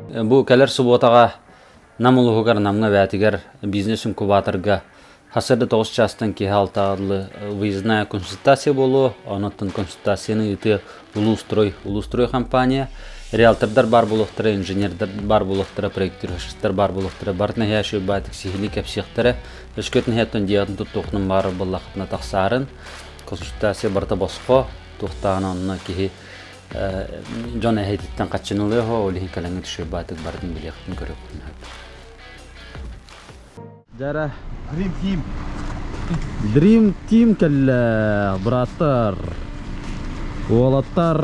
Бу кэлэр субуотаҕа Нам улууһугар Намҥа эбээтигэр бизнес-инкубаторга сарсыарда 9 чаастан киэһэ алтаҕа дылы выездная консультация буолуо. Онон консультацияны ыытыа Улуустрой, Улуустрой компания. Риэлтордар баар буолуохтара, инженердэр баар буолуохтара, проектировщиктар баар буолуохтара. Барытын эһээ үчүгэй сиһилии кэпсиэхтэрэ. Өскөтүн эһээттэн дьиэҕитин туттуоххутун баарар буоллаххытына тахсаарын. Консультация барыта босхо, туохтааҕын онно киһи дьон эһэтиттэн хаччынылыаһо, ол иһин кэлэҥҥит үчүгэй барытын билиэххитин көрүөххүтүн сөп. Дьара. Dream Team. Dream Team кэллэ, бырааттар. Уолаттар.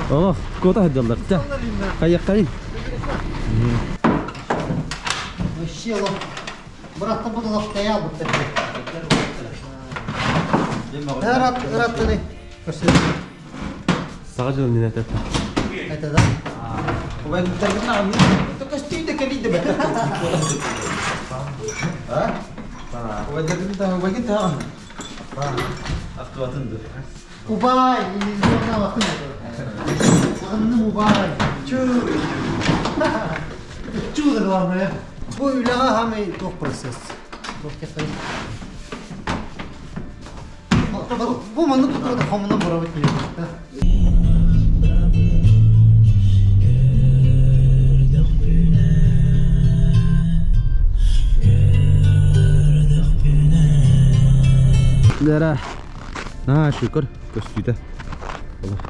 Олох, куота сылдьаллар. Чэ, хайыаххайын. Вообще, бырааттар буду стоял Рад, рад, Саҕа дьыл мин этэ. Это да? Убай, убай. Чудо главное. Бу үлэҕэ хамай туох процесс. Бу маннык тутууда хомунан барабыт диэн. Лера, аа, шүкүр, көстүүтэ.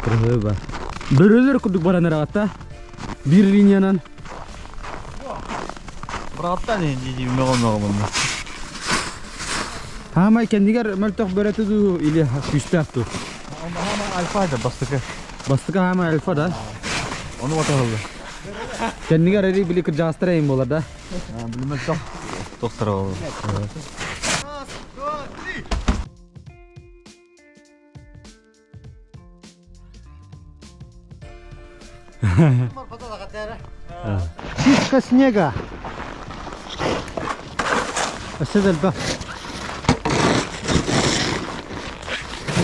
Кырыһыба. Бөрөлөр курдук баран эрэ Биир линиянан. Быраттан дии мөҕө-мөҕө мунна. Хаамай кэннигэр мөлтөх бөрөтү дуу или күүстээх дуу? Хаама альфа да бастакы. Бастакы хаама альфа да? Ону батаһылла. Кэннигэр эри били кырдьаҕастар эйин буолар да? Били мөлтөх тохтор ол. Чистка снега. Өссө да элбэх.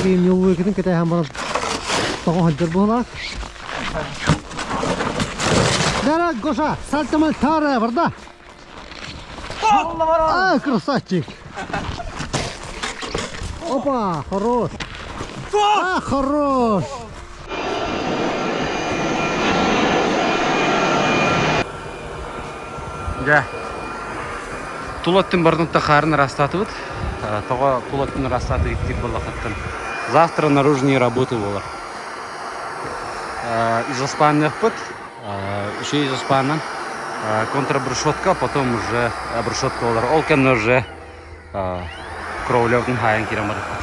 Ньуллуйкытын кэтэһэн баран тоҕо сылдьар буолаах. Дара, Гоша, сальтамал тара барда. А, красавчик. Опа, хорош. А, хорош. Дьэ, тула өттүн барытын хаарын ыраастаатыбыт. Тоҕо тула өттүн ыраастаатыбыт диир буоллаххыттан. Завтра наружные работы буолар. Изоспанныахпыт. Еще изоспаннан контрабрешетка, потом уже обрешетка болар. Ол кэннэ уже кровлевтын хаайан киирэн барыппыт.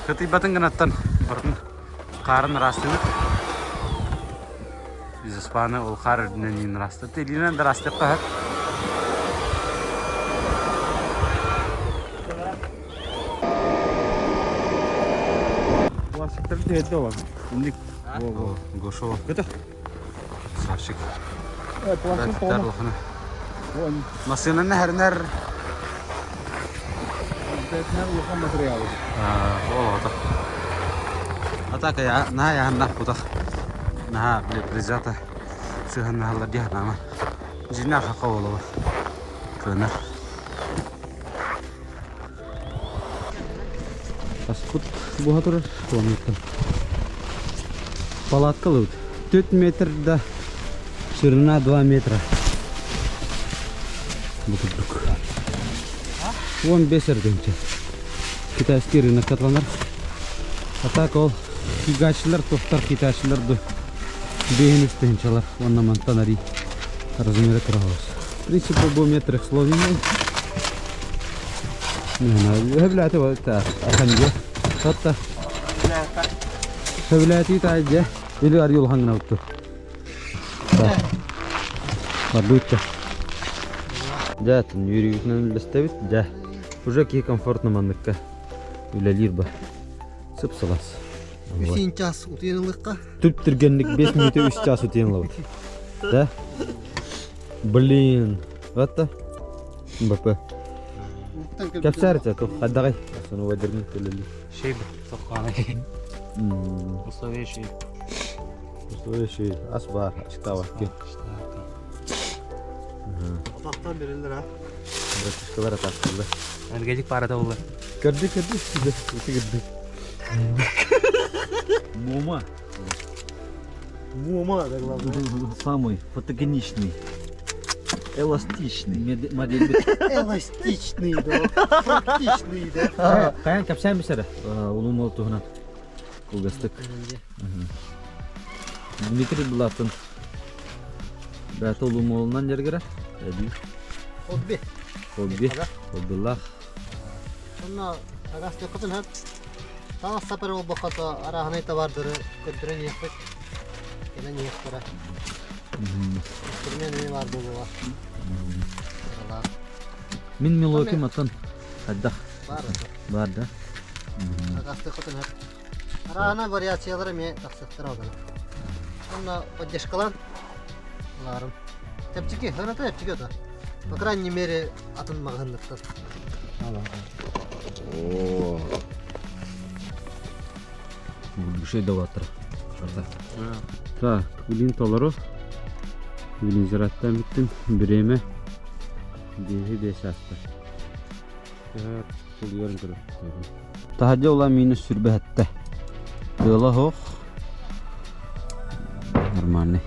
Кытыйбатын гынаттан барытын хаарын ыраастыыбыт. Изоспаны ол хаар үрдүнэн иин ыраастыт. Илиинэн да ыраастыахха сөп. Пластиктары түһэрдэ ол. Инник. Гошо. Көтө. Красавчик. Пластик Улахана. Массыынаны хэрнэр улахан материалы. Ол ото. Атака я наһаа яһаннах бутах. Наһаа предвзято сыһаннаһаллар дии санаама. Дьиҥнээх хаха буолуо. Кыанар. Аспыт буһа турар туоннуттан. Палатка ылыбыт. 4 метр да ширина 2 метра. Бу курдук. 15 эргинче. Китайский рынок атланар. А так ол кигачылар, тохтар китайчылар ду бейін үстігінчалар. Онна мантан ари размері кыралас. В принципе, бу метр словенный. Хөбүлэти аханге. Хатта. Хөбүлэти таайдьа. Или ар юл хаңна утту. Бардуутта. Дьэ, үөрүүтүнэн үллэстэбит. Дьэ, уже киһи комфортно манныкка үлэлиир ба. Сып-сылаас. Үсін час утуйан ылыкка. Түп түргенник 5 минута 3 час утуйан ылабыт. Да? Блин. Вот БП. Кэпсээрчэ тух хайдаҕый? Сону вайдермин төлөлү. Шей тоққаны. Условия шей. Условия шей. Ас бар, ашта бар ки. Атақтан берилер ha. Братишкалар атақтылы. Энергетик парада болду. Көрдү, көрдү, ити көрдү. Мума. Мума, да главное. Самый фотогеничный. Эластичный. Модель Эластичный, да. Практичный, да. Каян капсаан бисара. Улуу мол туһунан. Кылгастык. Дмитрий Булатын. Бәті улуу молунан жергера. Эди. Хобби. Хобби. Хоббилах. Онно агас төхөтүн хөп. Таңас сапар ол бохото араханай товардыры көттөрөн иэхпит. Кэлэн иэхтара. Инструмент эми бар буолуға. Мин Милуоки маттан. Хайдах. Бар. Бар да. Агас төхөтүн хөп. Арахана вариациялары эми тахсыктар одана. Онно поддержкалан. Ларым. Тепчики, хыната тепчики ота. По крайней мере, атын мағынлықтан. О. Бургушей да батыр. Так, билин толору. Билин зираттан бүттүм. Биреме. Биһи бес аста. Таһадьа ула минус сүрбэһэтте. Тыала хоох. Нормальный.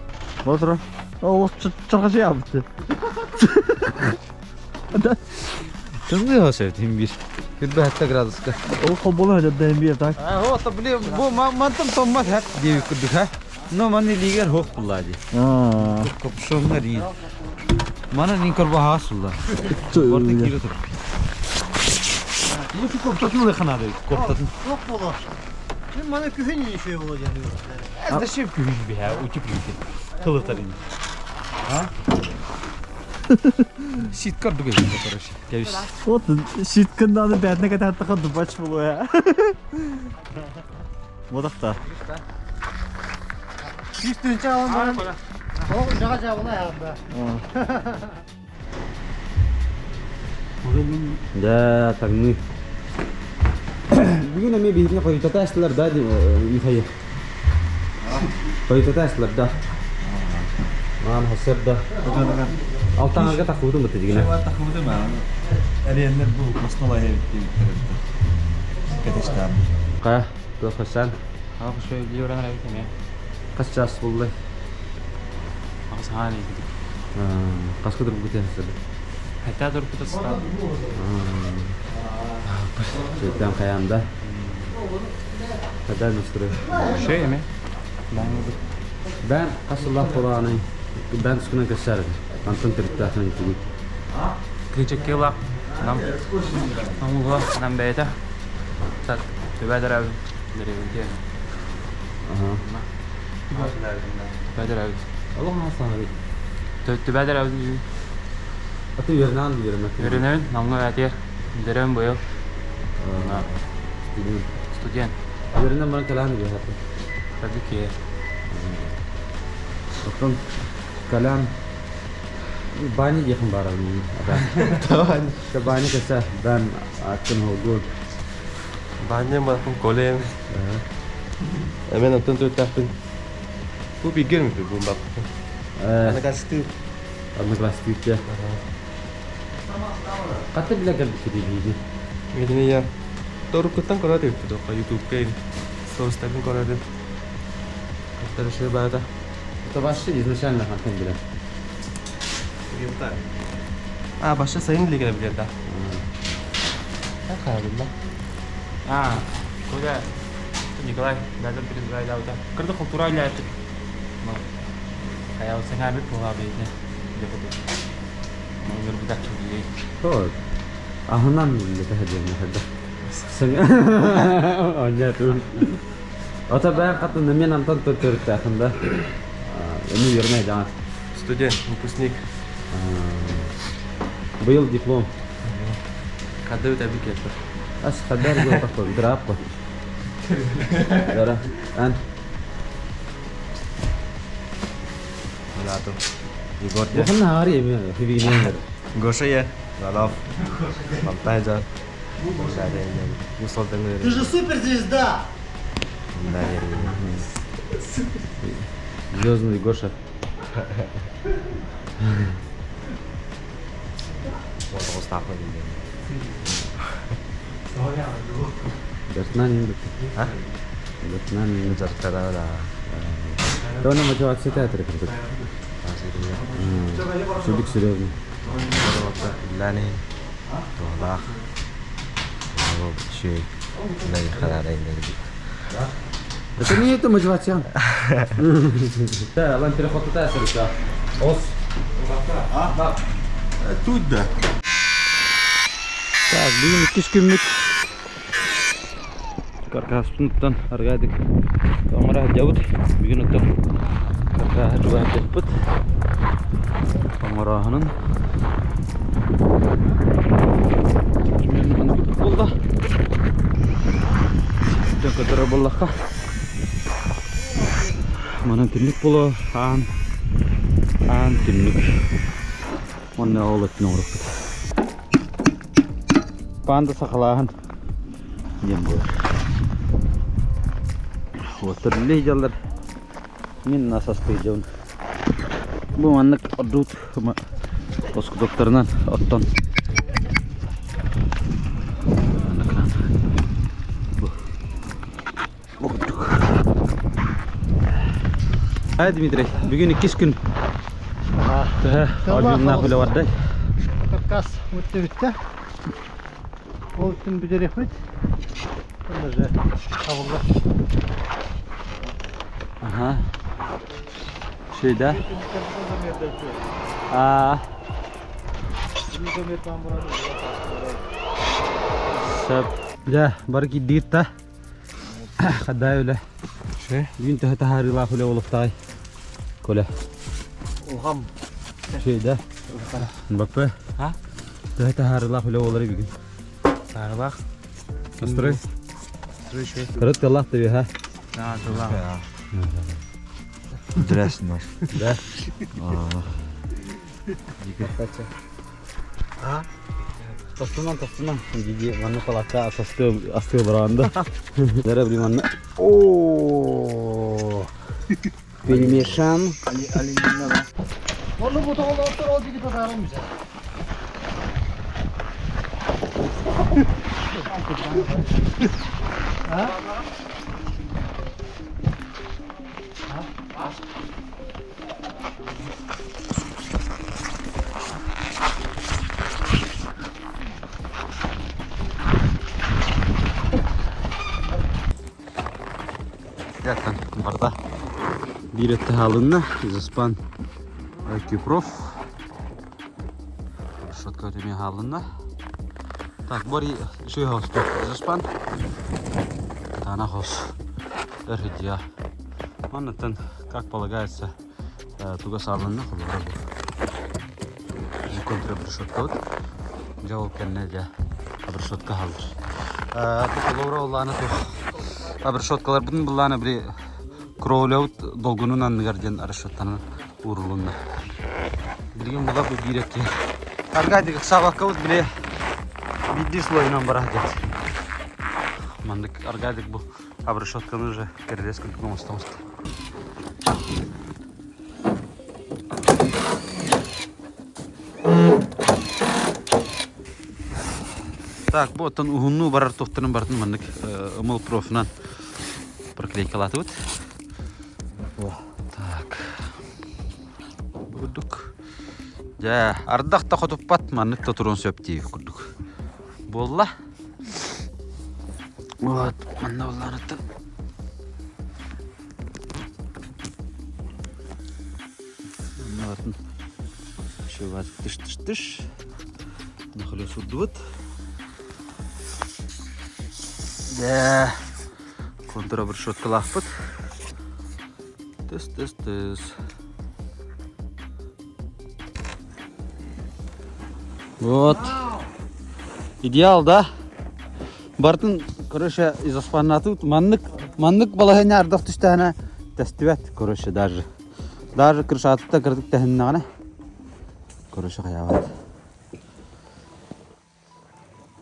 Отыр. О, чыргачы yaptı. Тымныы хосөтүн бир. Сүрбэһэтте градуска. Ол хобола жадда бир так. А, о, блин, бу мантан томмат хат диэбит курдук ха. Но маны лигер хоох буллади. Аа. Копшоңар ин. Мана нин корба хасулла. Орта кире тур. Бу коптатын леханады. Коптатын. Yok болар. Мен мана күхін еще болады енді. Зачем күхүн биһа утеплитель? Тылытарын. А? Ситкар дугай, короче. Кебис. Вот щитканданы бәтне кататтыка дубач болу я. Бодақта. Үстүнче алан баран. О, жаға жабыла янда. Да, так мы. Бүгүн эми биһитини хойутата да, Михаил. Хойутата да. Ман хосер да. Алтаңарга тахыбытын быты дигине. Әреннер бу основа Кәтештән. Кая, туох сан. Ах, шо лиоран рабит эме. Кас час булды. Ах, сааны кидик. Каска туруп күтәсез. Хәтта туруп күтәсез. Шейтан каянда. Када настрой. Шей эме. Бен касыллах куланы. Бен скуна кесер. Антон тирттәхен түгел. Кличек кела. Нам. Нам ула, нам бәйта. Сат. Төбәдер әбит. Деревенте. Ага. Төбәдер әбит. Аллаһ асана. Төбәдер әбит. Аты yerine yerine. Үйренебин, намга әтер. Деревен быйыл. Студент. Студент. Yerine bana kalan diyor hatta. Tabii ki. Потом калян бани yakın бар Tamam. Бани кесе ben аттын холгул. Баня махын колем. Мен антон төттәппин. Бу бигер ми бу бап. Ана гасты. Одноклассник. Каты биле келди диди. Медине я. Торукуттан көрөт эбит тока YouTube кей. Соустабын көрөт. Каттар бада. Это вообще изначально хантен биле. А, баша сайын биле билер да. Хабилла. А, куда? Николай, дадым перезгай да. Кырды культура ile artık. Хаял сеңа бит була бит. Деп. Маңгыр бу да чуги. То. Ахынан биле тахадем хадда. Сен. Онja ту. Ата бән каты немен антон төрттә ахында. Эми yerine жаңа. Студент, выпускник. Быйыл диплом. Кадды бит әбик кетті. Ас хабар жол тақпа, драп қой. Дара, ан. Мынату. Егор. Бухын хари эми хибигинен. Гоша я. Иванов. Мамтай дьон. Ты же суперзвезда! Звездный Гоша. А? Тони мотивация театра курдук. Сүдүк серьезно. Это не это мотивация. Да, лан переход туда сырыта. Ос. Тут да. Так, бүгүн иккис күммүт. Каркаспытыттан аргаадык оҥоро сылдьабыт. Бүгүн оттон каркааһы чугаһ сылдьыппыт. Оҥорооһунун буолла. Дьон көрдөрөр буоллахха. Манан түннүк буолуо, аан, аан түннүк. Уонна ол өттүн оҥорбут. Панда сахалааһын диэн буолар. Уоттар үлэ дьаллар. Мин нас астыйдьабын. Бу маннык ордуут лоскутуктарынан оттон Бу курдук. Ай, Дмитрий, бүгүн иккис күн. Төһө ордьууннаах үлэ бардай? Каркас өттө бүттэ. Ол үттүн бүтэриэхпит. Уже табыллар. Ага. Şeyde. Аа. Сөп. Дьэ, бары киирдигит да. Хаддай үлэ. Бүгүн төһө таһаарыылаах үлэ буолуохтааҕый? Коля. Улхам. Şeyde. Мбаппе. А? Төһө таһаарыылаах үлэ буолар бүгүн? Саарылаах. Настрой. Строй еще. Кырыт тыллаах тебе, ха? Да, тыллаах. Интересно. Да. Тастынан, тастынан. Диди, манна палатка асты асты баранда. Дара били манна. О! Перемешан. Onu bu toğlar ол жігіт атарым bize. Жаттан барда. Биир өттө хаалынна. Заспан Кипров. Шотка өтеме хаалынна. Так, бори шүй хос Заспан. Тана хос. Өрхидия. Маннаттан, как полагается, туга саалынна холора бу. Контрабрешетка вот. Дьэ ол кэннэ дьэ обрешетка хаалар. Бу холобура оллаана туох обрешеткаларбытын былаана били кровлябыт долгунун анныгар диэн расчеттанан уурулунна. Билигин була бу биир өттүгэр. Аркадий ыксаабаккабыт били биирдии слойунан барар диэн. Маннык Аркадий бу обрешетканы уже кэрэлэс курдук оҥосто оҥосто. Так, бу оттон уһуннуу барар туохтарын барытын маннык ымыл профынан проклейкалаатыбыт. Так. Курдук. Дьэ, ардах да хотуппат, маннык да туруон сөп дии курдук. Буолла. Вот, манна булланыттан. Манна Еще тыш-тыш-тыш. Нахлёс урдубут. Дэ. Контура бір шоткалаахпыт. Тыс тыс тыс. Вот. Идеал, да? Бартын, короче, изоспаннатыбыт. Маннык, маннык балаһыанньа ардах түстэһинэ тэстибэт, короче, даже. Даже крышатыта кырдык тэһиннэҕинэ, короче, хайаабат.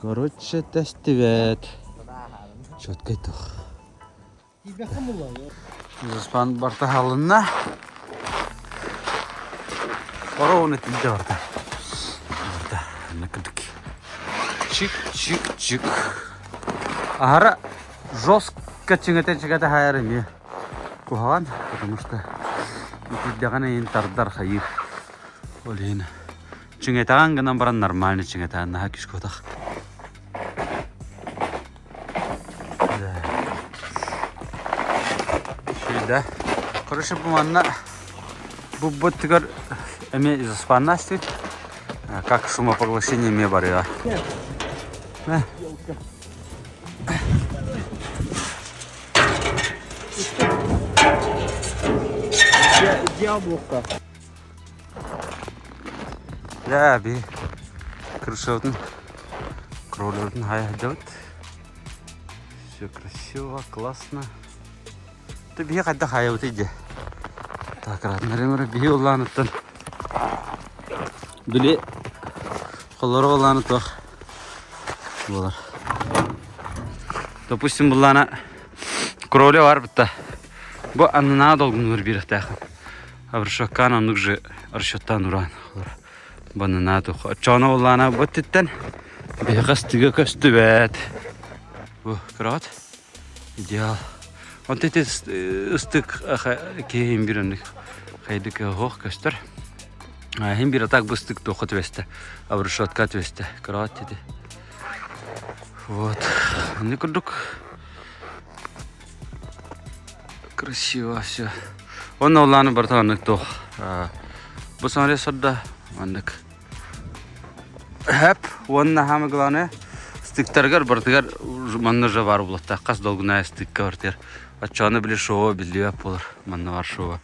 Короче, тэстибэт. Четкай тух. Заспан барта халынна. Ровно тилде барта. Барта. Накырдык. Чик-чик-чик. Ахара жестко чиҥэтэ-чиҥэтэ хаайар эмиэ куһаҕан, потому что итирдэҕинэ иһин тардар хайыыр. Ол иһин чиҥэтэҕин гынан баран нормально чиҥэтэҕин наһаа күүскэ Да. Короче, бу манна бу быттыгар эмиэ изоспанна астыт. Как шумопоглощение эмиэ барыа. Яблоко. Дьэ, би крышабытын, кроллербытын хайа сылдьабыт. Все красиво, классно. Ты биһи хайдах хайабытый дьэ? Так, ратнарым биһи уллааныттан били холлоро улааны туох буолар. Допустим, буллаана кроля бар бытта. Бу аннынаа долгунур биэрэхтээхин. Обрешёткаан оннук же расчеттаан ураан банына тух оччоҕуна буоллаҕына бу өттүттэн биһиэхэ ыстыга көстүбэт бу көрөҕүт идеал онто ити ыстык киһи иһин биир оннук хайдык оһох көстөр иһин биир атак быстык туохха түбэстэ обрешетка түбэстэ көрөҕүт ити вот инник курдук Красиво все. Онно улааны барыта оннук туох. Бу смотри сорда маннык. Хэп уонна самое главное стыктарыгар барытыгар манна уже бар булаттаах хас долгунаа стыкка барытыгар оччоҕуна били шоу биллибэт буолар манна бар шоу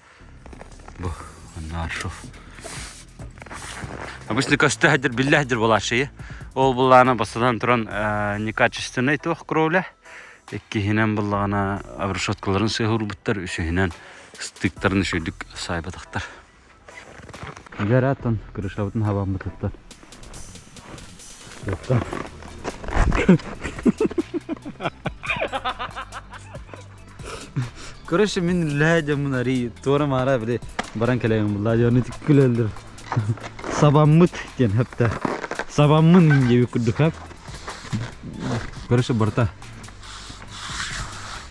бу манна бар шоу обычно көстө сылдьар биллэ сылдьар буолааччы ол буллаана бастатан туран некачественный туох кровля Иккиһинэн буоллаҕына обрешеткаларын сыһыарбыттар, үсүһүнэн стыктарын үчүгэйдик саайбатахтар. Дьэ аттан крышабытын хабаммытыттан. Короче, мин үлэһэ дьоммун арый туора маара били баран кэлэбин булла дьону күлэллэр. Сабаммыт диэн хэптэ. Сабаммын диэбит курдук хэп. Короче, барыта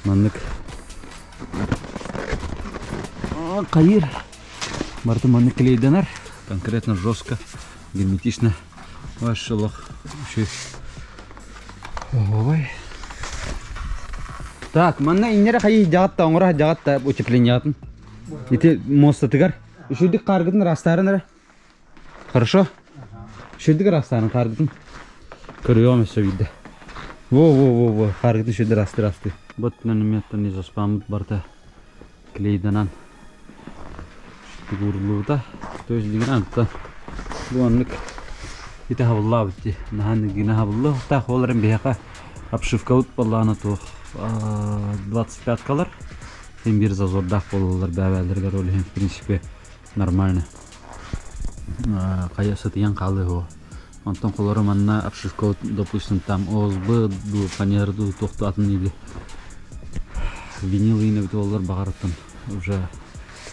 маннык хайыр барыта маннык клейденер конкретно жестко герметично вообще лох ой так манна иннere хайы дьаҕатта оҥоро дьаҕатта утеплениятын ити мостатыгар үчүгдүк хааргытын ыраастаарын эрэ Хорошо? Үчүгдүк ыраастаарын хааргытын. Көрүөҕүм өссө биирдэ. Во-во-во-во, хааргытын үчүгдүк ыраастыы ыраастыы. Бот минометтан изоспаммыт барыта клейданан ууруллубута. То есть билигин антан бу оннук ити хабыллаабыт дии. Наһаа гына хабыллыахтаах ол эрэн биһиэхэ обшивкабыт буоллаҕына туох 25-калар син биир зазордаах буолаллар бэйэ-бэйэлэригэр ол иһин в принципе нормально хайа сытыйан хаалыа онтон холоро манна обшивка допустим там ОСБ дуу фанера дуу туох да атын или винил иин эбит буоллар баҕарыттан уже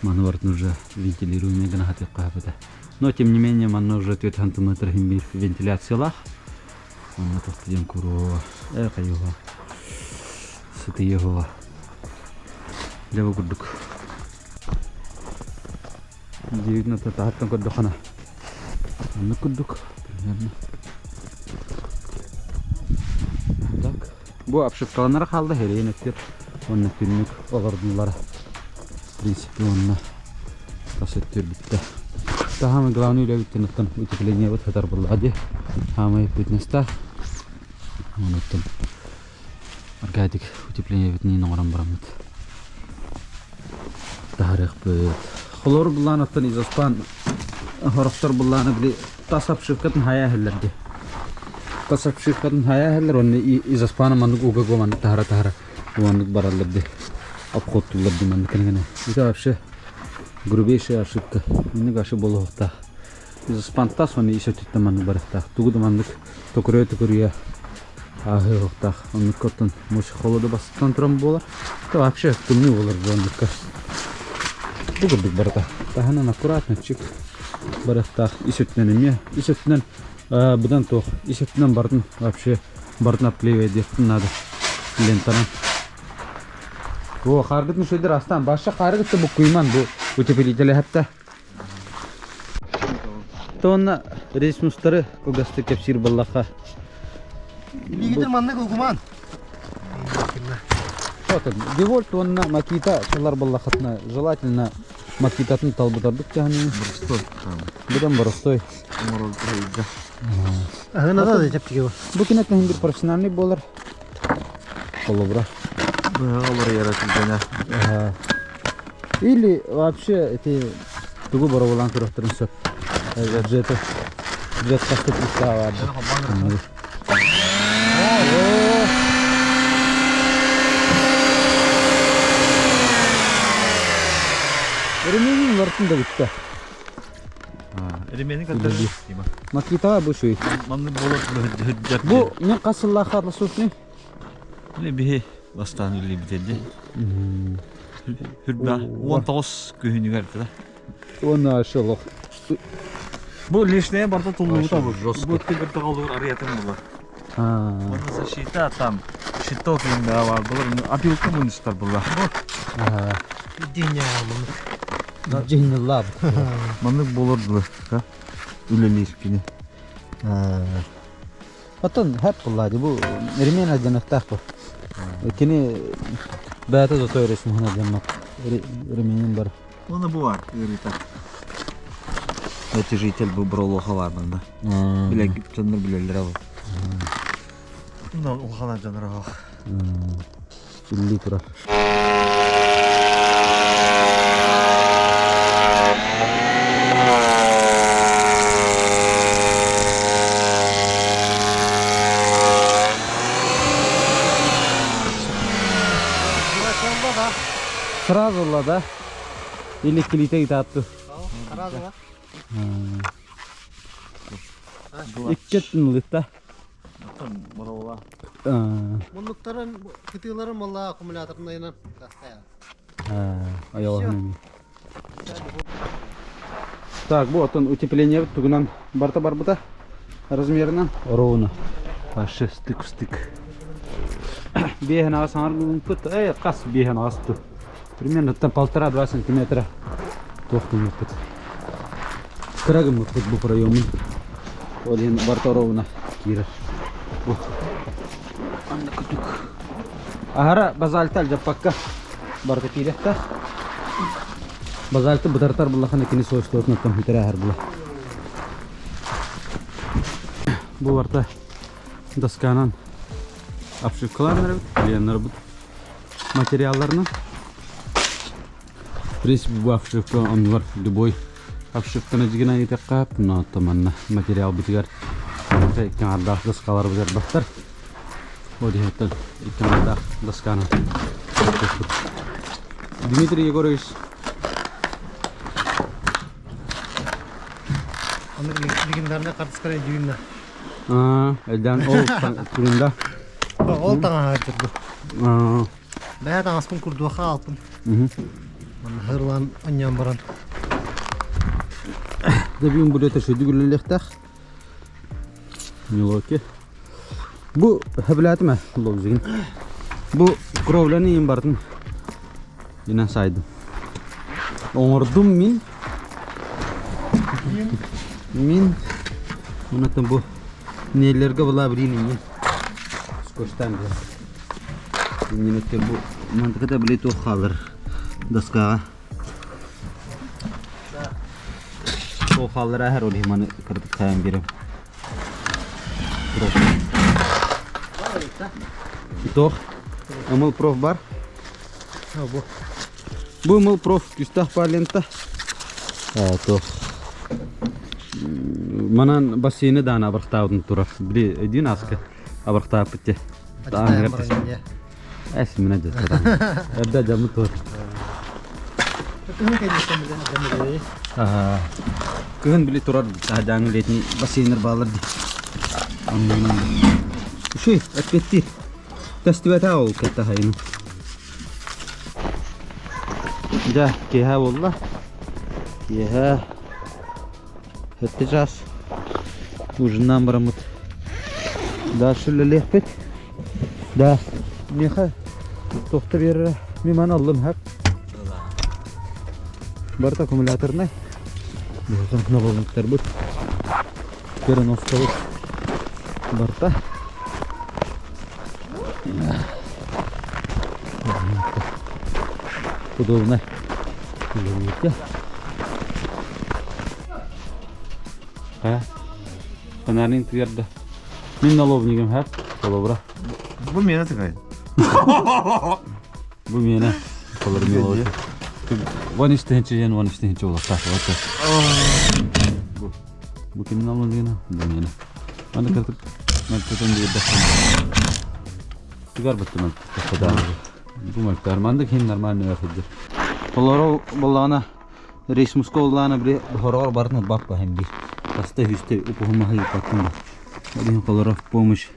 маны барытын уже вентилируемый гына хатыахха сөп этэ но тем не менее манна уже түөрт сантиметр иһин биир вентиляциялаах онно туох диэн куруо э хайыһа сытыйыһула дьэ бу курдук Дьиэбитин аттан таһыттан көрдөххүнэ оннук курдук примерно. Так. Бу обшивкаланара хаалла эрэйин өттүр уонна түннүк олордуллара в принципе уонна тас өттүр бүттэ. Самое главное үлэбиттэн оттон утепление вот сытар буоллаҕа дии. Самое эппиэтинэстээх. Онуттан Аркадик утеплениебитин оҥорон бараммыт таһарыахпыт. Холор буллаан оттон изоспан хорохтор буллаана били тас обшивкатын хайа иһэллэр дии. Тас обшивкатын хайа иһэллэр уонна изоспана маннык уга маннык таһара таһара маннык бараллар дии. Обходтууллар дии маннык гына. Это вообще грубейшая ошибка. Маннык вообще буолуохтаах. Изоспан тас уонна ис өттүттэн маннык барыахтаах. Тугу да маннык токуруйа токуруйа. Ааһыахтаах. Оннукка оттон муж холоду бастан туран буолар. Это вообще тымныы буолар бу оннукка. Бу курдук барыта. Таһынан аккуратно чик барыахтаах ис өттүнэн эмиэ. Ис өттүнэн быдан туох. Ис өттүнэн бардын вообще бардын обклеивать диэхтин надо лентанан. О, хааргытын үчүгэйдэр астаан. Баша хааргытта буккуйман бу утеплителе хатта. Тонна ресмустары кылгастык кэпсиир буоллахха. Билигитин маннык угуман. Отон, Девольт уонна Макита талар буоллаххытына, желательно Макитатын талбытардык дьаһаныы. Боростой. Быдан боростой. Аһына да чэпчэки бу. Бу кинеттен бир профессиональный буолар. Холобура. Олор түргэнэ. Или вообще эти тугу боробулаан көрөхтөрүн сөп. Джеты. Джет хасты пустава. Ремень вартын да бүтті. Ремени каттар. Макита бу шуй. Манны болот хыджат. Бу мен қасылла хатласуфни. Не биһи бастаан үлли бителди. Хүрбә 19 күһүнүгэр да. Оны шылық. Бу лишнее барта тулуу табы. Жестко. Бу тигир тагалдыр арыятын була. Оны защита там щиток инде бар. Булар опилка мунистар була. Дня маннык. Жиһинныллаабыт. Маннык болор була. Үлелир кини. Оттон хэп буллади бу ремень алдьаныахтаах бу. Кини бэйэтэ да той ресмуһун алдьаммат. Ременин бар. Оны бу бар, ыарыта. Натяжитель бу бролоха бар мында. Биле дьоннор билеллер ал. Мына улахана дьоннор ах. Үлли турар. Сразу ла да? Или килите итаатту. Сразу ла. Иккеттин ылытта. Морола. Муннуктарын кытыыларын малла аккумуляторын айынан. Аялаһын. Так, бу отон утепление тугунан барта барбыта размерынан ровно. Вообще стык в стык. Биэһин аҕыс аҥар гыммыппыт, эй, хас биэһин аҕыс ту. Примерно там полтора-два сантиметра туох гыммыппыт. Кыра гыммыппыт бу проемун. Ол иһин барта ровно киирэр. Бу. Анна күтүк. Аһара базальты алдьаппакка барыта киириэхтээх. Базальты бытартар буллахына кини свойствотун оттон бүтэрээһэр була. Бу барта досканан обшивкаларын эрэбит, клееннарбыт материалларынан. В принципе, бу обшивка оннугар любой обшивканы дьигинэн ыытыахха но манна материал бытыгар икки аҥардаах доскалар бытарбаттар. Ол иһиттэн икки аҥардаах досканы Дмитрий Егорович Аны легендарный картыскара дүйүннэ. Элден ол турунда. Ол таҥаһа турду. Бэйэ таҥаспын курдуоха аалпын. Манна хырлаан анньан баран. Дебиун бүлөтө шөйдү күлүлэхтэх. Неловки. Бу хөбүлээтим лобзигин. Бу кровляны иин бардым. Инен сайдым. Оҥордум мин. Мин. Онтон бу нелерге була билин мин. Скотчтан бир. Иннинетте бу мантыката били туох хаалар доскаҕа. Туох хааллар аһар ол маны кырдык хайан биэрем. Туох ымыл проф бар. Бу. Бу ымыл проф күстэх лента. Туох манан бассейны даана абырахтаабытын турар. Били өйдүүн аска абырахтааппыт те. Эс мине дьаттатан. Эрдэ дьаммыт туор. Кыһын кэнниттэн билэн адамы Кыһын били турар таһдааҥы летний бассейнер баалар ди. Оннунан. Үчүгэй, эппиэттиир. Көстүбэтэ ол кытта хайыны. Дьэ, киэһэ буолла. Киэһэ сэттэ чаас. Ужиннаан бараммыт. Дальше үлэлиэхпит. Да, миэхэ туохта биэрэрэ мин маны аллым хак. Барыта аккумуляторнай. Биһиги кнопкаларбыт. Переноскабыт барыта. Удобно. Үлэлииргэ. А? Фонарин твердо. Мин налобнигым хап, холобура. Бу миэнэ тыгай. Бу миэнэ. Холобура мелодия. Вон истиһинчи, вон истиһинчи олохтаах. Бу. Бу кимин налобнигына? Бу миэнэ. Аны кыртык мөлтөтөн биэрдэххин. Тугар бытты мөлтөтө. Бу мөлтөр. Мандык хин нормальный сылдьар. Толору боллаҕына Рейсмуска оллаана били хороҕор барын ылбаппа һин биир. Хаста үһүстэ упуһумаһы ыыппаттым да. Ол иһин холоро помощь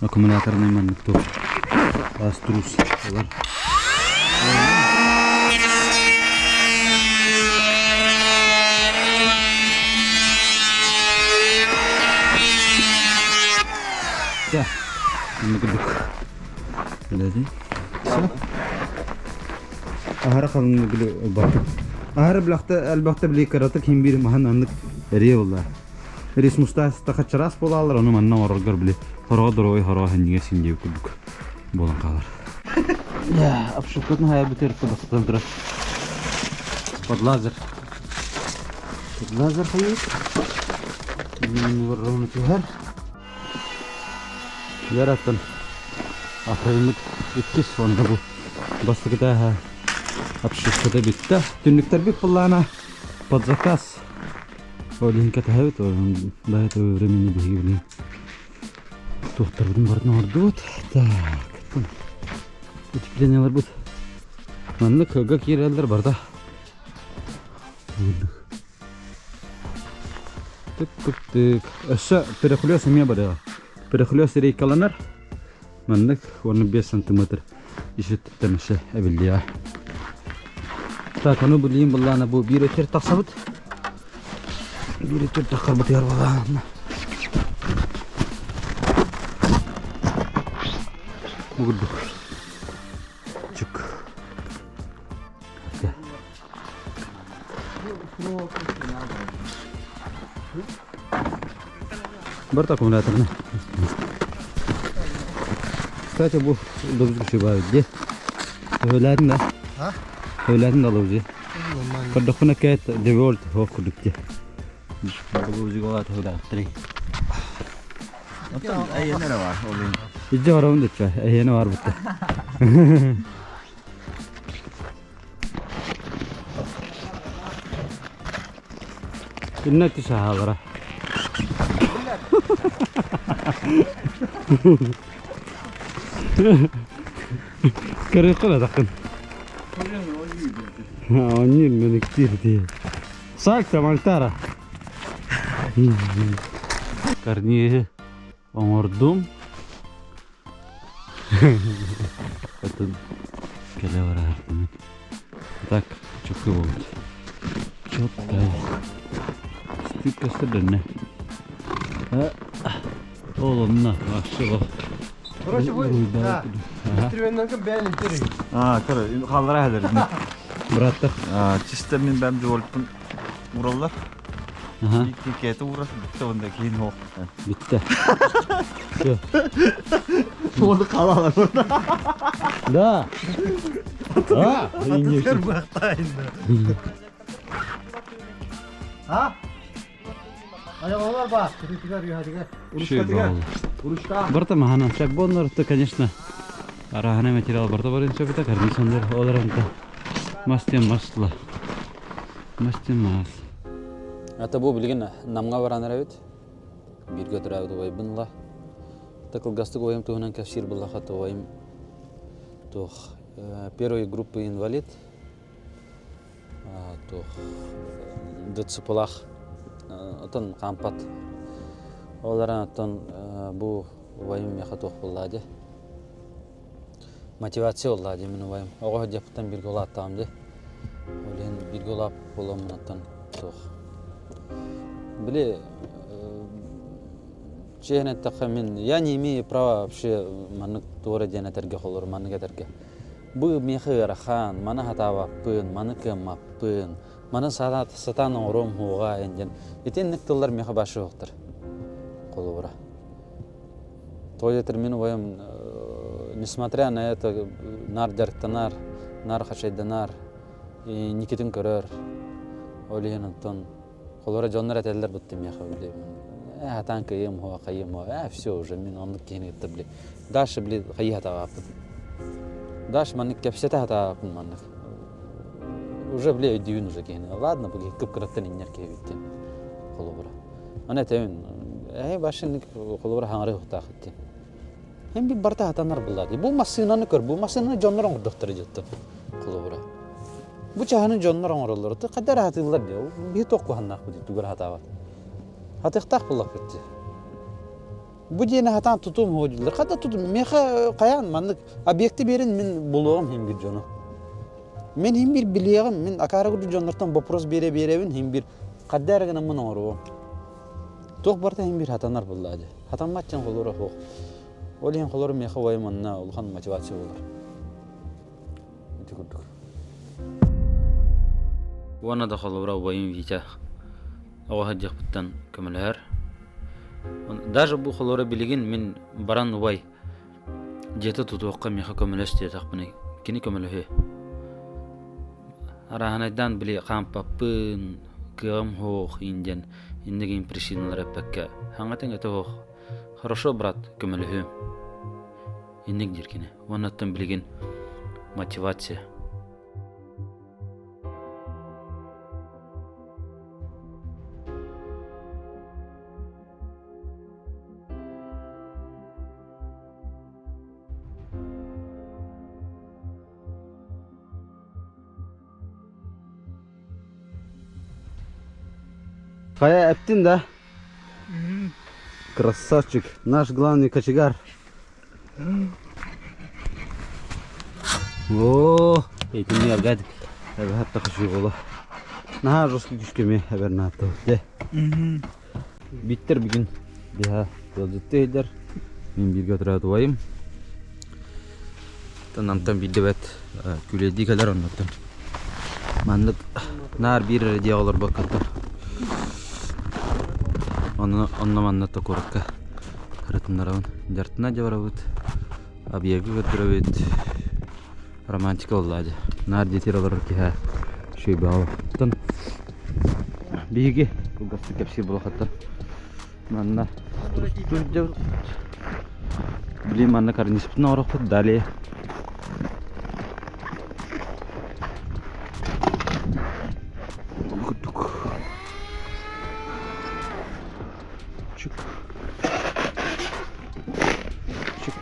аккумуляторнай маннык туох аструс олар. Да, маннык курдук. Билэдин. Все. Аһара халыҥ били ылбаппыт. Аһара билэхтэ элбэхтэ били кыратык иһин биир маһын аннык эрийэ буолла. Рис мустаас тахачараас буолаалар, ону манна оҥороргор били хороҕо доруобай хороҕо хэнньигэ син диэбит курдук буолан хаалар. Обшивкатын хайа бүтэр бастатан турар. Под лазер. Под лазер хайыыр. Ровно түһэр. Яраттан апрельмит иккис уонна бу бастакыта обшивката бүттэ. Түннүктэрбит былаана под заказ. Ол иһин кэтэһэбит, до этого времени биһиги билин туохтарбытын барытын оҥордубут. Так, утепленияларбыт маннык кыга киирэллэр барыта. Тык-тык-тык. Өссө перехлёст эмиэ барыаҕа. Перехлёст рейкаланар. Маннык уонна 5 сантиметр ишиттэн өссө эбиллиэҕэ. Так, ону билигин былаана бу биир өтөр тахсабыт. Биир өтөр таххарбытыгар былаана. Бу курдук. Чук. Барт аккумуляторный. Кстати, бу удобно шибают. Где? Төһөлөтүн да? Төһөлөтүн да алыбыз. Көрдөхпүнэ кэт девольт хоох курдук дии. Алыбызыга төһөлөттөрүй. Оттон эйиэнэ эрэ бар ол иһин. Ижде барабын дечче. Эйиэнэ бар бутта. Инна түсаһаалара. Көрүөххэ да таххын. Оонньуур мэниктиир дии. Сальто Мальтара. Карниһы оҥордум. Атын кэлэ бараартым. Так, чөккө буолбут. Чөккө. Стык көстөр дэннэ. Ол онно вообще ол. Короче, вы, да, инструменттарга бэйэн илтэрий. А, короче, халлара хәлер. Браттар. А, чисто мин бэм жолпун ураллар. Ага. Икки урас бүттэ онда кейін оқ. Бүттэ. Все. Оны қалалар. Да. Да. А? Айылалар бар, күрүтүгэр үһэтигэр. Барта маханан шаббоннорто, конечно, арахана материал барта барын сөбүтэ карнисондар оларанта мастен масла. Мастен мас. Ата бу билигин Намҥа баран эрэбит. Бииргэ төрөөбүт убайбын ыла. Кылгастык убайым туһунан кэпсиир буллахха убайым туох первой группы инвалид туох ДЦПлаах отон хаампат. Ол эрэн оттон бу Убайым миэхэ туох буоллаа дии. Мотивация буоллаа дии мин убайым. Оҕо сылдьыахпыттан бииргэ улааттаҕым дии. Ол иһин бииргэ улааппыт буоламмын туох. Били чиэһин эттэххэ мин я не имею права вообще маннык туора диэн этэргэ холор маннык этэргэ. Бу миэхэ ыарахан, маны сатаабаппын, маны кыаммаппын, маны сатаан оҥоруом суоҕа диэн итинник тыллар миэхэ башы суохтар. Холобура. Тоҕо диэтэр мин убайым несмотря на это наар дьарыктанар, наар хачайданар, инникитин көрөр. Ол иһин онтон холобура дьоннор этэллэр бутта миэхэ били ээ сатаан кыайыам уһуо хайыам уһуо ээ все уже мин оннук киһини кытта били дальше били хайыы сатаабаппын. Дальше маннык кэпсэтэ сатаабаппын маннык. Уже били өйдүүбүн уже киһини. Ладно бу киһи кып-кыраттан инньэр киһи эбит диэн холобура. Аны этэбин, эһи башыннык холобура хаҥары уһуктаах диэн. Hem bir барыта хатанар буллар. Бу массыынаны көр, бу массыынаны дьоннор оҥордохторо дьоттон холобура. Бу чаһыны дьоннор оҥороллор. Хайда эрэ хатыыллар диэ. Биһи туох куһаннаахпыт тугу эрэ хатаабат. Хатыахтаах буллахпыт дии. Бу диэни хатаан тутуум уһуо дииллэр. Хата тутум. Миэхэ хайаан маннык объекты биэрин мин булуоҕум иһин бир дьону. Мин иһин бир билиэҕим. Мин акаары курдук дьоннортон вопрос биэрэ биэрэбин иһин бир хадда эрэ гынаммын оҥоруом. Туох барыта иһин бир хатанар буллаа дии. Хатаммат диэн холура суох. Ол иһин холору миэхэ убайым онно улахан мотивация буолар. Ити курдук. Уонна да холобура убайым Витя оҕо сылдьыахпыттан көмөлөһөр. Даже бу холобура билигин мин баран убай дьиэтэ тутуохха миэхэ көмөлөс диэтэхпинэ кини көмөлөһүө. Арааһынайдаан били хаампаппын, кыаҕым суох иин диэн инник иин причиналары эппэккэ хаҥатыҥ этэ суох хорошо брат көмөлөһүөм инник диир кини. Уонна оттон билигин мотивация. Хайа эптин да? Красавчик, наш главный кочегар. О, этини аргад. Эбэхат тахашугола. Наһаа жесткий күшкеме эбернаатты. Де. Биттер бүгүн биһа ыалдьытты иһдэр. Мин бииргэ отураат убайым. Намтан биирдэ бэт күлэйдии кэлэр оннуттан. Маннык наар биир эрэ дьиэҕэ олорбоккоттон. Онно онно манна куоракка ырытыннарабын. Дьартына дьэ барабыт. Объегы көрдөрөбүт. Романтика буоллаа дьэ. Наар дьиэтигэр олорор киһи үчүгэй Оттон биһиги кылгастык кэпсиир буолахаттан манна сылдьабыт. Блин, манна карниспытын оҥорохпут. Далее курдук. Чик. Чик.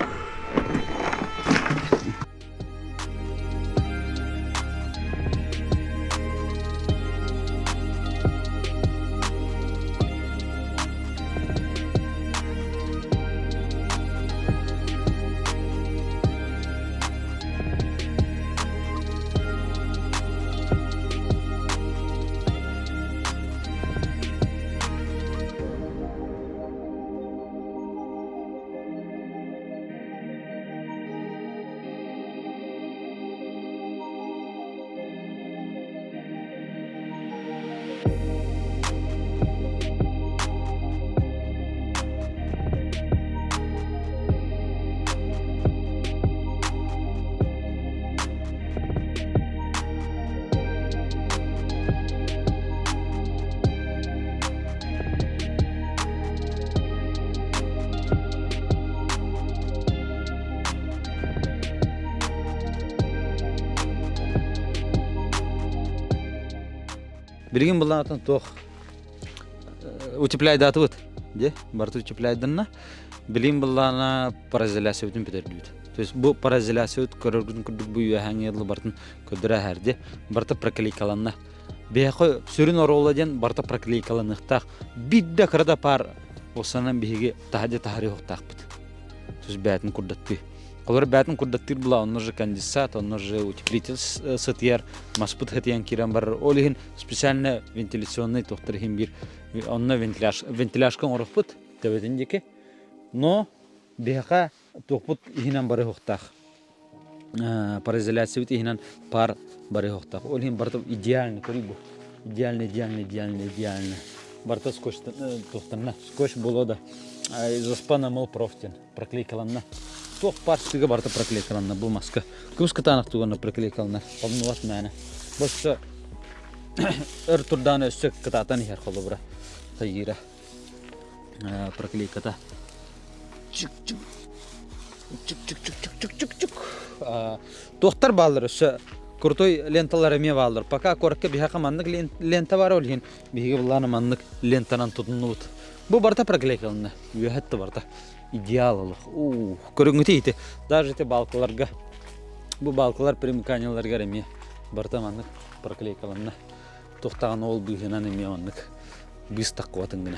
Билигин былаан туох утепляйдаатыбыт дьэ барыта утепляйданна билигин былаана пароизоляциябытын бүтэрдибит то есть бу пароизоляциябыт көрөргүтүн курдук бу үөһээҥҥи дылы барытын көрдөрө эһэрди барыта проклейкаланна биһиэхэ сүрүн оруола диэн барыта проклейкаланыахтаах биирдэ кыра да паар осанан биһиги таһырдьа таһаарыахтаахпыт. То есть бээтин курдаттыы. Олор бээтин курдаттыыр була, онно же конденсат, онно же утеплитель сытыйар, маспыт хытыйан киирэн барар. Ол иһин специально вентиляционный туохтар иһин биир онно вентиляшка оҥоруохпут төбөтүн диэки. Но биһиэхэ туохпут иһинэн барыһыахтаах. Пароизоляциябыт иһинэн пар барыһыахтаах. Ол иһин барыта идеально көрүй бу. Идеально, идеально, идеально, идеально. Барыта скотч туохтанна. Скотч буолуо да. Изоспан мол профтен проклейкаланна. Туох пар сыга барыта проклейкаланна бу маска. Кыбыс кытаанах туганна проклейкаланна. Холнубат мээнэ. Босса өр турдааны өссө кытаатан иһэр холобура. Тайыыра. Проклейката. Чик-чик. Чик-чик-чик-чик-чик-чик. Туохтар бааллар өссө крутой ленталар эмиэ бааллар. Пока куоракка биһиэхэ маннык лента баар ол иһин биһиги былаана маннык лентанан тутуннубут. Бу барыта проклейкаланна. Үөһэттэ барыта. Идеал олох. Уу, көрүҥҥүтэ ити. Даже ити балкаларга бу балкалар примыканияларыгар эмиэ барыта маннык проклейкаланна. Туохтаҕын ол быыһынан эмиэ маннык быыс таххыбатын гына.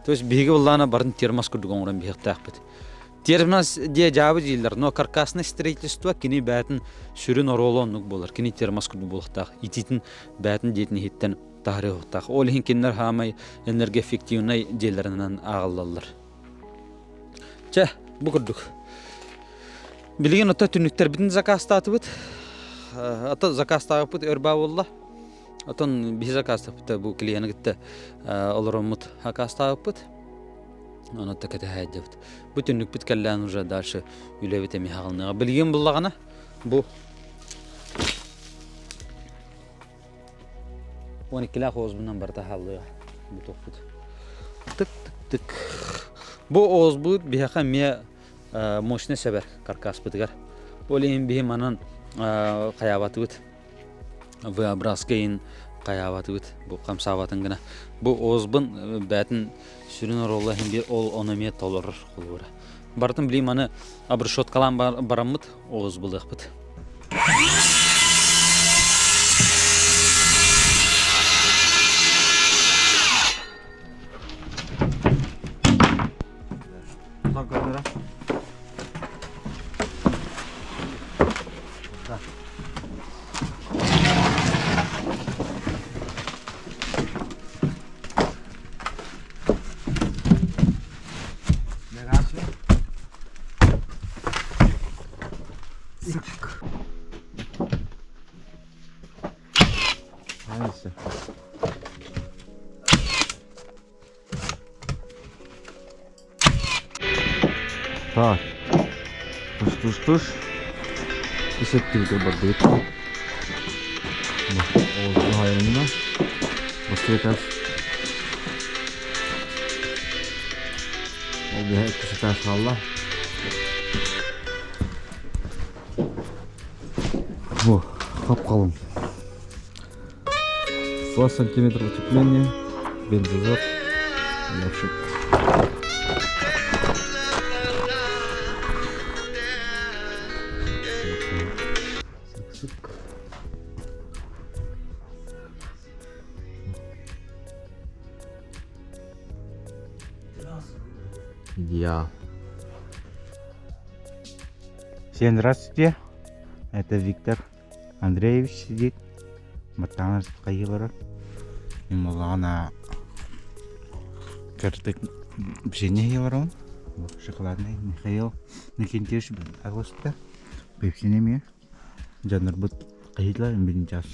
То есть биһиги былаана барын термос курдук оҥорон биһиэхтээхпит. Термос диэ дьаабы дииллэр, но каркасное строительство кини бээтин сүрүн оруола оннук буолар. Кини термос курдук буолуохтаах. Итиитин бээтин диэтин иһиттэн таһарыахтаах. Ол иһин кинилэр хаамай энергоэффективнай дьиэлэринэн ааҕыллаллар. Чэ, бу курдук. Билигин ото түннүктэрбитин заказтаатыбыт. Ото заказтаабыппыт өр баа буолла. Отон биһи заказтаабыт бу клиены кытта олороммут заказтаабыппыт. Ону та кэтэһээддибит. Бу түннүкпүт кэллээн уже дальше үлэбит эмиэ хаҕылныаҕа. Билигин буллаҕына бу 12-лээх оҕузбунан барыта хааллыа бу туохпут. Тык-тык-тык. Бу оҕузбут биһиэхэ эмиэ мощный сэбэр каркаспытыгар. Ол иһин биһи манан хайаабатыбыт. V-образка иһин хайаабатыбыт. Бу хамсаабатын гына. Бу оҕузбун бээтин сүрүн оруола иһин биир ол ону эмиэ толорор холобура. Барытын билим аны обрешеткалаан бараммыт оҕус булыахпыт. Neyse. Так. Туш, туш, туш. Исеттибит бардыбыт. Оğuzlu Бастыытас. Ол биһэ иккиситаас хаалла. Бу хап-халыҥ. 2 сантиметра утепления, бензозор, вообще. Сык-сык. Идеал. Всем здравствуйте. Это Виктор Андреевич сидит. Баттаҕын хайыылара. Мулаана кырдык печенье хииларон. Шоколадный Михаил Никентьевич аҕыста. Пепсини эмиэ. Дьоннорбут хайыылар бин час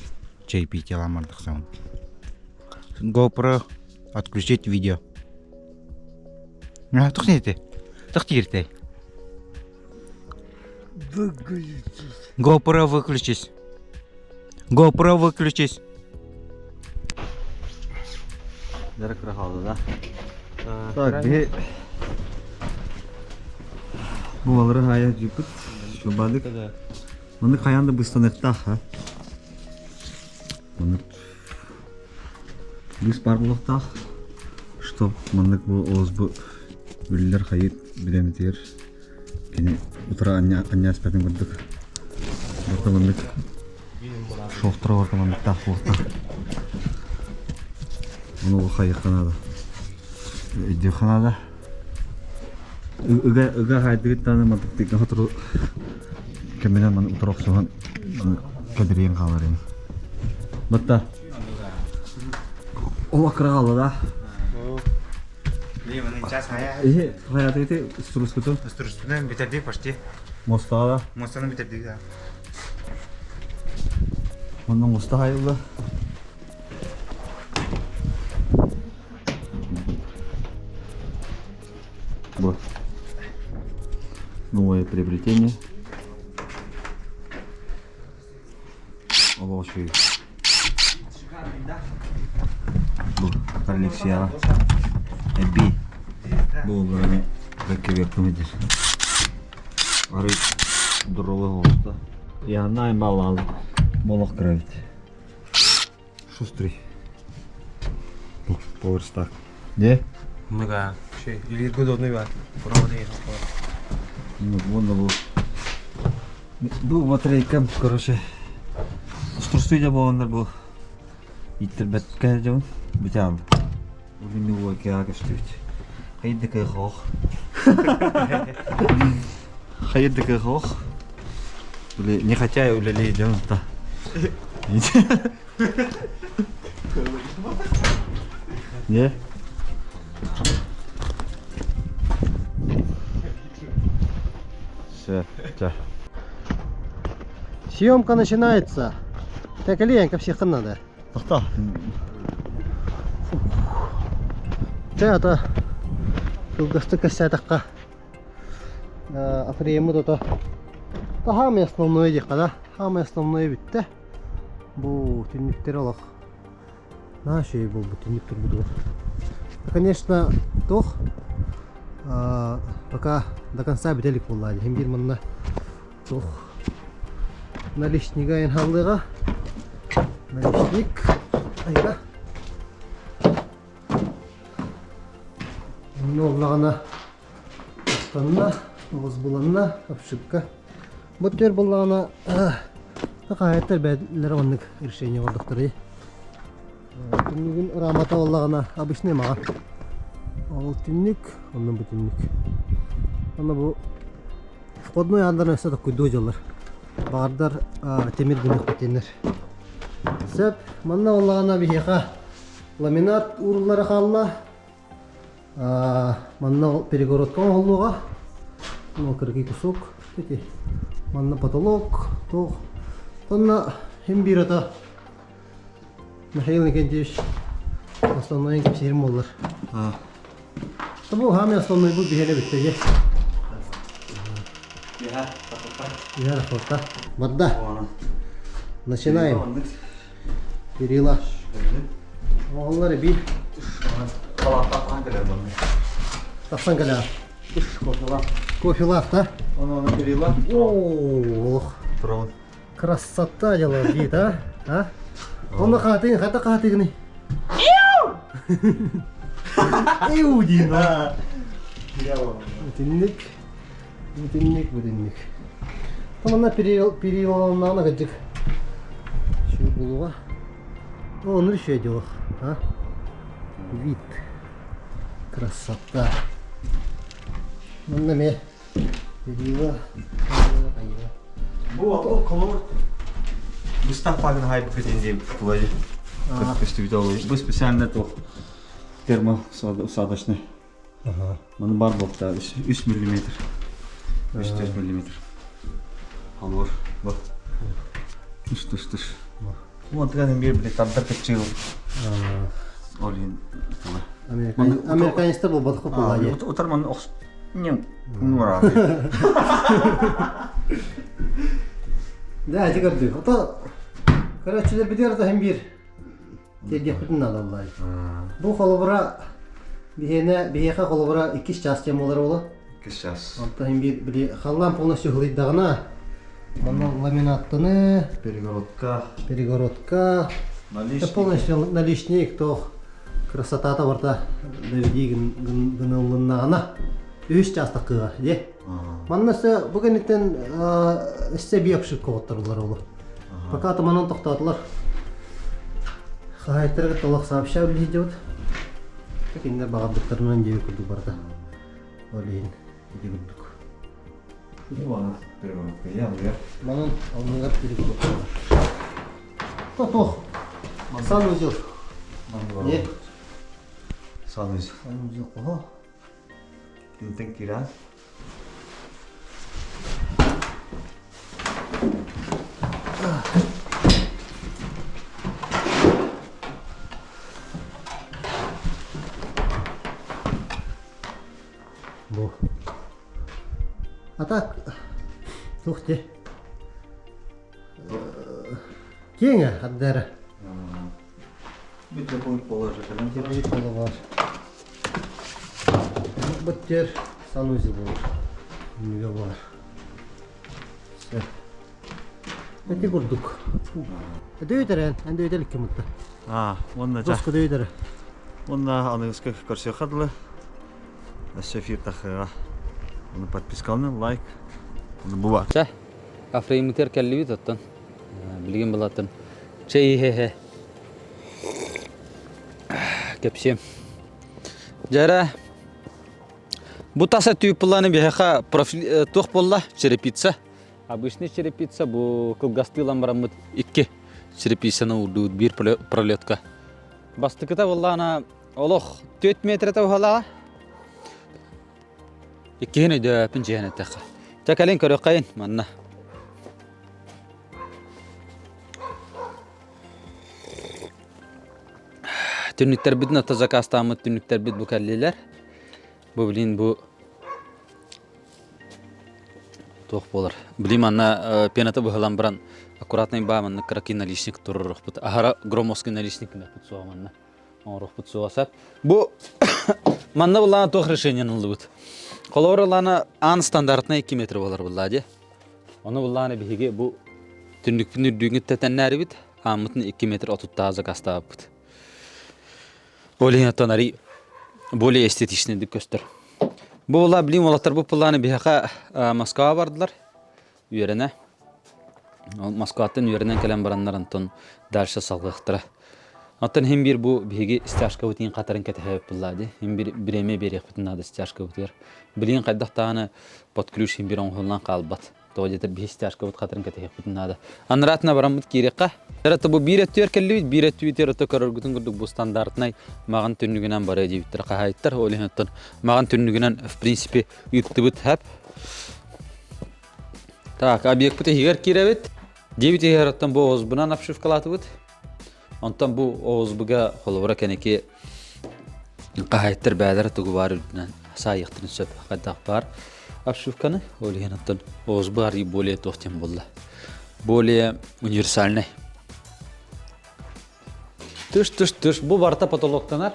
чай пить аламардахсамын. GoPro отключить видео. А, тохтите. Тохтите. Выключись. GoPro выключись. GoPro выключись. Дәрі кыра хаалла да. Так, биһи бу балары хайа дьыппыт. Шубадык. Маны хайаан да быстаныахтаах ха. Маннык быыс баар буолуохтаах. Чтоб маннык бу олус бу үллэр хайыт бириэмэтигэр кини утара анньааспатын курдук. Барыта маннык шовтара барыта манныктаах буолуохтаах. Ону хайыахха наада. Өйдүөххэ наада. Ыга ыга хайдыгыттан мантыктыга хотуру кэминэн маны утары охсуһан кэдириэн хаалар ини. Батта ол акыра хаалла да. Иһи хайатыгыты струскутун? Струскутун бүтэрдик почти. Мостаҕа да? Мостаны бүтэрдик да. Онно моста хайылла. Вот. Новое приобретение. Олох үчүгэй. Бу коллекцияҕа эбии буолларыны бэккэ диир. Арый здоровый оҕуста. Яна балал молох кыра эбит. Шустрый. Поверстак. Не? Ну да. Или удобный баар. Ну, вон бу. Бу батарейкам, короче, Струстуйда буоланнар бу иттэрбэткэ дьон бүтэ Улин уокеа көстүбүт. Хайда кыахоох. Хайда кыахоох. Били не хотя үлэлии дьон та. Не? Все, все. Съемка начинается. Так, Ленька, всех надо. Тохто. Чэ, ата кылгастык кэпсээтэххэ априеммыт ото хаамай основной диэххэ да хаамай основной бүттэ. Бу түннүктэр олох наһаа үчүгэй буолбут түннүк турбутугар. Конечно, туох пока до конца бүтэ илик буоллаа дии. Биир манна туох наличнига инхаллыга наличник айга Онно останна, оҕус буланна, обшивка. Бу түөр буллаҕына хаһаайыттар бэйэлэрэ оннук решение оҥордохторуй. Түннүгүн рамата буоллаҕына обычный маҕан. Ол түннүк, онно бу түннүк. Онно бу входной ааннарын өссө токкуйдуу дьоллор. Баҕардар тимир гыныах диэннэр. Сөп, манна буоллаҕына биһиэхэ ламинат ууруллара хаалла. Манна перегородка оҥоһуллуоҕа. Ол кыракый кусок. Эти манна потолок, туох. Онно хим биир ата Михаил Никентьевич основной кэпсиирим буоллар. Бу хаамай основной бу биһиэнэ бүттэ дьэ. Иһэ рахматта. Барда. Начинаем. Кирилла. Оҕолор эбии. Тахсан кэлэҕин. Кофелаах. Кофелаах, да? Ону ону Кирилла. Ох. Турабын. Красота дела вид, а? А? Онно хаатыгын, хата хаатыгыный? Иу диин. Итинник, итинник, итинник. Манна переломнаҕына кырдьык Чүү булуга. Оны еще делах, а? Вид. Красота. Манна ме перила, Бу ол колор Быстах пагын хайп претензия тулади. Бу специально то термоусадочный. Маны бар буолта 3 миллиметр. 3-4 миллиметр. Алор. Бу. Тыш тыш тыш. Бу антыган бир биле тардар кычыл. Олин. Американецтер буолбатах буолла дии. Утар маны охс. Нем. Нура. Да, ити көрдүк. Ото көрөөччүлэр битигэр да биир Тиэрдиэхпитин наада буоллаҕай. Бу холобура биһиэнэ биһиэхэ холобура иккис чаас диэн буолар буолуо. Иккис чаас. Онтон иһин биир били халлаан полностью ыһылыйдаҕына онно ламинаттаны Перегородка. перегородка Наличник. полностью наличник туох красотата барыта доведи гыныллыннаҕына үһүс чаас такыыга дии. Манна өссө бу кэнниттэн өссө эбии обшивка оҕотторуллар ол. Пока атаманан тохтоотулар. Хаһаайыттара кытта олох сообща үлэлиир дьабыт. Кинилэр баҕарбыттарынан диэби курдук барыта. Ол иһин. Ити курдук. Манан алныгар перегородка бар. Тотох. Санузел. Не? Санузел. Санузел кого? Тинтен киран. Бу. А так, тух те. Киэҥэ ардара. Бүт положителен. Теплый пола бар. Быттер санузел болар. Неге бар. Все. Эти курдук. Дөйдөрен, эн дөйдөлүк кемутта. А, онна жа. Доску дөйдөрө. Онна аныгыска көрсө хадлы. Өссө эфир тахыга. Оны подпискалны, лайк. Оны буба. Чэ, Афреймитер кэллибит оттон. Билигин былатын. Чэй иһэ Кэпсиэм. Дьэрэ, бу таса түүппуланы биһиэхэ профиль туох буолла? Черепица. Обычный черепица бу кылгастыылан бараммыт икки черепицаны уурдубут биир пролетка. Бастакыта буоллаҕына олох 4 метрэтэ уһалаҕа. Иккиһин өйдөөппүн дьиэһэн эттэххэ. Чэ кэлин көрүөххэйин манна. Түннүктэрбитин ото заказтааммыт түннүктэрбит бу кэллилэр. Бу блин бу туох буолар. Блин манна пената быһылан баран аккуратный баа манна кыракый наличник туруорухпут. Аһара громоздкий наличник гынахпыт суоҕа манна. Оҥоруохпут суоҕа сап. Бу манна буллаана туох решениени ыллыбыт. Холобур ылаана аан стандартнай 2 метр буолар буллаа дии. Ону буллаана биһиги бу түннүкпүн үрдүүҥүт тэтэннээрибит ааммытын 2 метр отуттаах заказтаабыппыт. Ол иһин оттон арый более эстетичныйдык көстөр. Бу була билим уолаттар бу пыллааны биһиэхэ Москваҕа бардылар үөрэнэ. Ол Москваттан үөрэнэн кэлэн бараннар онтон дальше салгыахтара. Оттон иһин биир бу биһиги стяжкабытын хатарын кэтэһэбит буллаа дии. Иһин биир бириэмэ биэриэхпитин наада стяжкабытыгар. Билигин хайдах даҕаны под ключ иһин биир оҥоһуллан хаалбат. Тоҕо диэтэр биһи стяжкабыт хатарын кэтэһиэхпитин наада. Анараатына бараммыт киириэххэ. Это бу биир өттүгэр кэллибит, биир өттүбүтүгэр ото көрөргүтүн курдук бу стандартнай маҕан түннүгүнэн барыа диэбиттэр хаһаайыттар. Ол иһин оттон маҕан түннүгүнэн в принципе ыыттыбыт хэп. Так, объекпыт иһигэр киирэбит. Диэбит иһигэр оттон бу оҕузбунан обшивкалаатыбыт. Онтон бу оҕузбуга холобура кэники хаһаайыттар бээлэрэ тугу баар үрдүнэн саайыахтарын сөп хайдах баар обшивканы. Ол иһин оттон оҕузбу арый более туох диэн буолла. Более универсальный. Тыш тыш тыш бу барыта потолоктанар.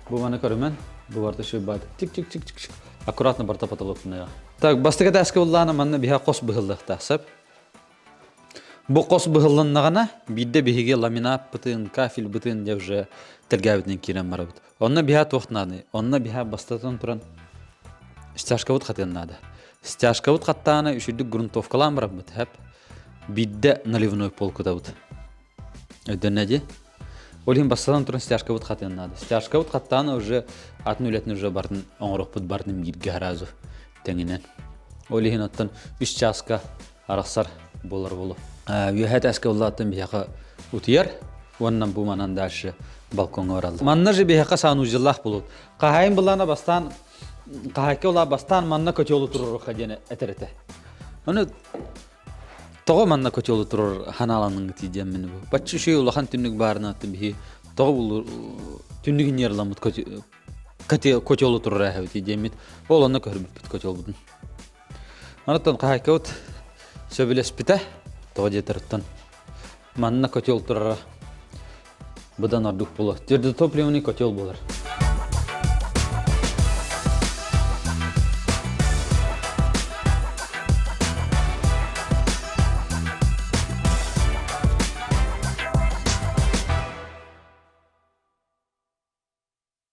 Бу маны көрүмэн, бу барыта шыббат. Тик тик тик тик Аккуратно барыта потолоктаныаҕа. Так, бастакы этээскэ буллаана манна биһа хос быһыллыахтаах сөп. Бу хос быһыллыннаҕына, биирдэ биһиги ламинаппытын, кафельбытын дьэ уже тэлгээбитинэн киирэн барабыт. Онно биһа туох наадый? Онно биһа бастатан туран стяжкабыт хатыан наада. Стяжкабыт хаттаана үчүрдүк грунтовкалаан барабыт, хэп. Биирдэ наливной пол кутабыт. Өйдөннө дии. Ол иһин бастатан туран стяжкабыт хатыан наада. Стяжкабыт хаттаан уже атын үлэтин уже бартын оҥоруохпут бартын бииргэ сразу тэҥинэн. Ол иһин оттон үс чааска арахсар буолар болу. Үөһэ этээскэ улааттан биһиэхэ утуйар уонна бу манан дальше балкоҥҥа бараллар. Манна же биһиэхэ санузеллаах булут. Хаһаайын былаана бастаан хаһаайка улаа бастаан манна котелу туруоруохха диэн этэр этэ. Ону тоҕо манна котелу турар ханааланыҥ диэммин бу. Бачча үчүгэй улахан түннүк баарына биһи тоҕо булу түннүгүн ньыарламмыт котелу турар эһэбит диэммит. Ол онно көрбүппүт котелбутун. Онтон хаһаайкабыт сөбүлэспитэ. Тоҕо диэтэр манна котел турара быдан ордук буолуо. Твердотопливный котел буолар.